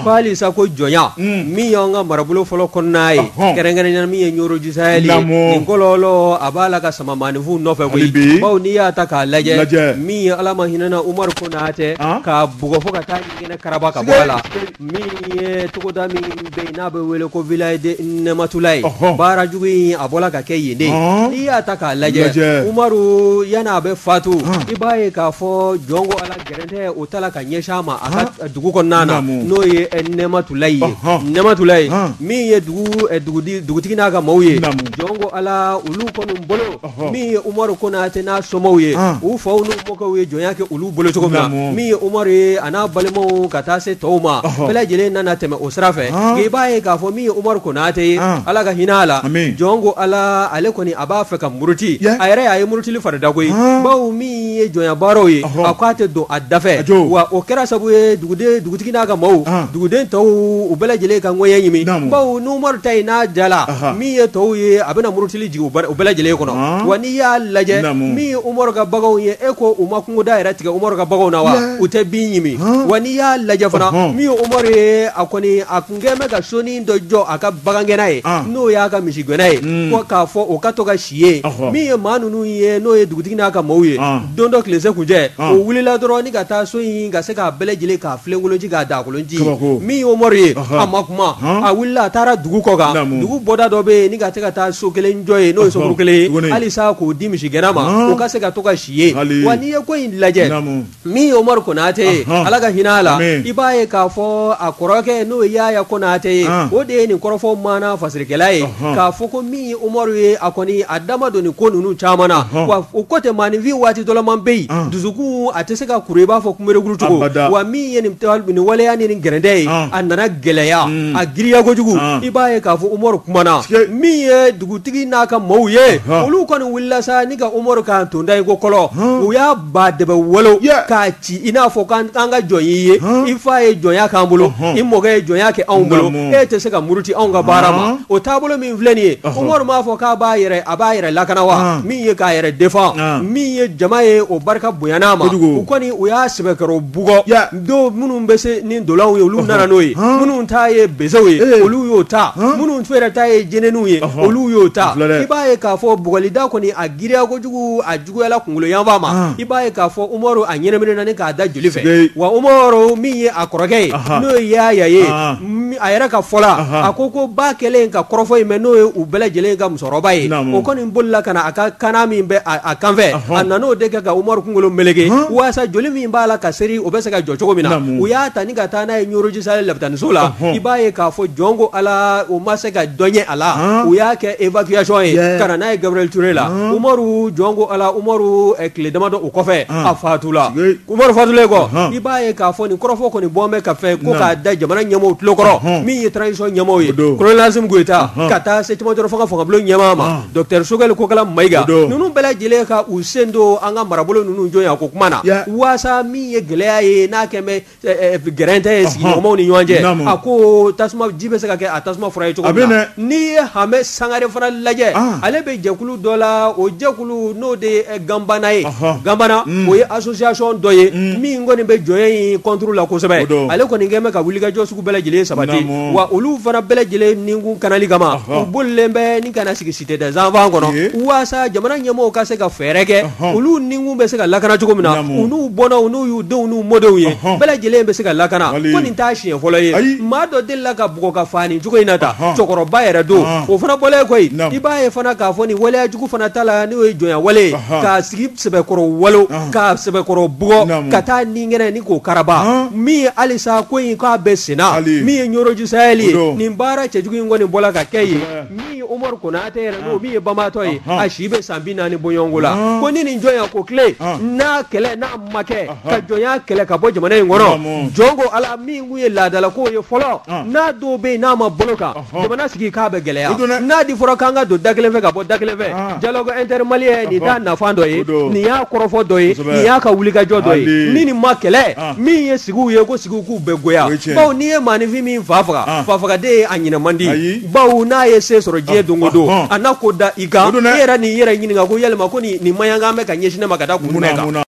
Ko halisa ko jɔnya min y'an ka marabolo fɔlɔ kɔnɔna ye, kɛrɛnkɛrɛnnenya min ye Ɲɔrɔ du Sahel ye, nin kɔlɔlɔ a b'a la ka sama maaninfinw nɔfɛ koyi, bawo n'i y'a ta k'a lajɛ, min ye Ala ma hinɛna Umaru Konatɛ k'a bugɔ fo ka taa ɲɛgɛnɛ karaba ka bɔ a la, min ye togoda min bɛ yen n'a bɛ wele ko village de Nɛmatulayi, baara jugu in a bɔla ka kɛ yen de. N'i y'a ta k'a lajɛ, Umaru yanni a bɛ fatu, i b'a ye k'a fɔ jɔn ko Ala gɛrɛntɛ o tala ka ɲɛsin a ma a ka dugu kɔnɔna na, n'o ye Nɛmatulayi ye. Nɛmatulayi min ye dugutigi n'a ka maaw ye, jɔn ko Ala olu kɔni bolo, min ye Umaru Konatɛ n'a somɔgɔw ye, u faw n'u mɔkɛw ye jɔnya kɛ olu bolo cogo min na, min ye Umaru ye a n'a balimaw ka taa se tɔw ma, bɛɛ lajɛlen nana tɛmɛ o sira fɛ. I b'a ye k'a fɔ min ye Umaru Konatɛ ye, Ala ka hinɛ a la, jɔn ko Ala ale kɔni a b'a fɛ ka muruti, a yɛrɛ a ye murutili farida koyi, bawo min ye jɔnya baaraw ye, a ko a tɛ don a dafɛ, wa o kɛra sabu ye dugutigi n'a ka maaw, duguden tɔw u bɛɛ lajɛlen ka ŋɛɲɛ ɲimi, bawo n'Umaru ta in n'a jala, min ye tɔw ye a bɛna murutili jigin u bɛɛ lajɛlen kɔnɔ. Wa n'i y'a lajɛ, min ye Umaru ka baganw ye, e ko u ma kungoda yɛrɛ tigɛ Umaru ka baganw na wa? U tɛ bin ɲimi. Wa n'i y'a lajɛ fana, min ye Umaru ye, a kɔni a kun kɛlen bɛ ka sonin dɔ jɔ a ka bagangɛnna ye, n'o y'a ka misigɛnna ye, ko k'a fɔ o ka to ka si yen. Min ye maa ninnu ye, n'o ye dugutigi n'a ka maaw ye, don dɔ tilese kuncɛ, o wulila dɔrɔn ni ka taa so in ka se k'a bɛɛ lajɛlen k'a filenkolon ci, k'a daakolon ci. Min ye Umaru ye, a ma kuma, a wulila a taara dugu kɔ kan, dugu bɔda dɔ bɛ yen ni ka se ka taa so kelen jɔ yen, n'o ye sokuru kelen ye, halisa k'o di misigɛnna ma, o ka se ka to ka si yen. Wa n'i ye ko in lajɛ, min ye Umaru Konatɛ ye, Ala ka hinɛ a la, i b'a ye k'a fɔ a kɔrɔkɛ n'o ye Yaya Konatɛ ye, o de ye nin kɔrɔfɔ maana fasirikɛla ye, k'a fɔ ko min ye Umaru ye, a kɔni a da ma don nin ko ninnu caman na. Wa o ko tɛ maaninfin waati dɔlɔman bɛ yen, dusukun a tɛ se ka kuru i b'a fɔ kunberekuru cogo. Wa min ye nin waleya ni nin gɛrɛntɛ ye, a nana gɛlɛya, a girinya kojugu. I b'a ye k'a fɔ Umaru kumana, min ye dugutigi n'a ka maaw ye, olu kɔni wulila sa ni ka Umaru kan tonda i ko kɔlɔ, u y'a ba dɛbɛ wolo k'a ci i n'a fɔ k'an ka jɔn y'i ye, i fa ye jɔnya k'an bolo, i mɔkɛ ye jɔnya kɛ anw bolo, e tɛ se ka muruti anw ka baara ma. O taabolo min filɛ nin ye, Umaru m'a fɔ k'a b'a yɛrɛ a b'a yɛrɛ lakana wa? Min ye k'a yɛrɛ défend, min ye jama ye, o barika bonyana a ma. U kɔni u y'a sɛbɛkɔrɔ bugɔ. Dɔw minnu bɛ se ni ntolanw ye, olu nana n'o ye, minnu ta ye besew ye, olu y'o ta, minnu yɛrɛ ta ye jeneniw ye, olu y'o ta. I b'a ye k'a fɔ bugɔlida kɔni a girinya kojugu, a juguyala kunkolo yanfan ma. I b'a ye k'a fɔ Umaru a ɲɛnaminina ni k'a da joli fɛ. Wa Umaru min ye a kɔrɔkɛ ye, n'o ye Yaya ye, a yɛrɛ ka fɔ la, a ko ba kɛlen ka kɔrɔfɔ in mɛn, n'o ye u bɛɛ lajɛlen ka musokɔrɔba ye, o kɔni bolila ka na a ka kana min bɛ a kanfɛ, a nan'o de kɛ ka Umaru kunkolo meleke, waasa joli min b'a la ka seri o bɛ se ka jɔ cogo min na. U y'a ta ni ka taa n'a ye Ɲɔrɔ du Sahel lapitaniso la. I b'a ye k'a fɔ jɔn ko Ala, o ma se ka dɔ ɲɛ a la, u y'a kɛ évacuation ye ka na n'a ye Gabriel Touré la. Umaru, jɔn ko Ala, Umaru tile damadɔ o kɔfɛ a fatula. Umaru fatulen kɔ, i b'a ye k'a fɔ nin kɔrɔfɔ kɔni bɔn bɛ ka fɛ ko k'a da jamana ɲɛmɔgɔw tulo kɔrɔ, min ye transition ɲɛmɔgɔw ye, colonel Asimi Goyita, ka taa se cɛmancɛ fanga fangabulon ɲɛmaa ma, docteur Sogɛli Kokala Mayiga, ninnu bɛɛ lajɛlen ka u sen don an ka marabolo ninnu jɔnya ko kuma na, waasa min ye gɛlɛya ye n'a kɛn bɛ gɛrɛntɛ ye sigiɲɔgɔnmaw ni ɲɔgɔn cɛ, a ko tasuma ji bɛ se ka kɛ a tasuma fura ye cogo min na. N'i ye Hamɛ Sangare fana lajɛ, ale bɛ jɛkulu dɔ la, o jɛkulu n'o de ye Ganbana ye. Ganbana o ye association dɔ ye min kɔni bɛ jɔnya in contre la kosɛbɛ. Ale kɔni kɛn bɛ ka wulikajɔ sugu bɛɛ lajɛlen sabati, wa olu fana bɛɛ lajɛlen ninkun kanali kama, u bolilen bɛ ni ka na sigi cité des enfants kɔnɔ, waasa jamana ɲɛmɔgɔw ka se ka fɛɛrɛ kɛ olu ninkun bɛ se ka lakana cogo min na, u n'u bɔnnaw n'u y'u denw n'u mɔdenw ye, bɛɛ lajɛlen bɛ se ka lakana. Ko nin t'a siɲɛ fɔlɔ ye maa dɔ delila ka bugɔ ka faa nin cogo in na tan, cɛkɔrɔba yɛrɛ don. O fana bɔlen kɔ yen, i b'a ye fana k'a fɔ nin waleya jugu fana ta la, n'o ye jɔnya wale ye, k'a sigi sɛbɛkɔrɔ walo, k'a sɛbɛkɔrɔ bugɔ, ka taa ni kɛnɛ ni k'o karaba. Min ye halisa ko in k'a bɛ senna, min ye Ɲɔrɔ du Sahel ye, nin baara cɛjugu in kɔni bɔla ka kɛ yen. Min ye Umaru Konatɛ yɛrɛ, n'o min ye banbaatɔ ye, a si bɛ san 40 bɔɲɔgɔnko la. Ko ni nin jɔnya ko tile n'a kɛlɛ n'a ma kɛ ka jɔnya kɛlɛ ka bɔ jamana in kɔnɔ, jɔn ko Ala, min kun ye laadalako ye fɔlɔ, n'a dɔw bɛ yen n'a ma bolo kan, jamana sigi k'a bɛ gɛlɛya. N'a di fɔra k'an ka don da kelen fɛ ka bɔ da kelen fɛ, dialogue intermalien nin t'a nafa dɔ ye, nin y'a kɔrɔfɔ dɔ ye, nin y'a ka wulikajɔ dɔ ye. Ni nin ma kɛlɛ, min ye sigiw ye, ko sigiw k'u bɛɛ goya, bawo n'i ye maaninfin min fa faga, fafagaden a ɲinɛ man di, bawo n'a ye se sɔrɔ diɲɛ don o don, a n'a ko da i kan, i yɛrɛ n'i yɛrɛ ɲininka ko yalima ko nin maɲankan bɛ ka ɲɛsin ne ma ka da kun jumɛn kan.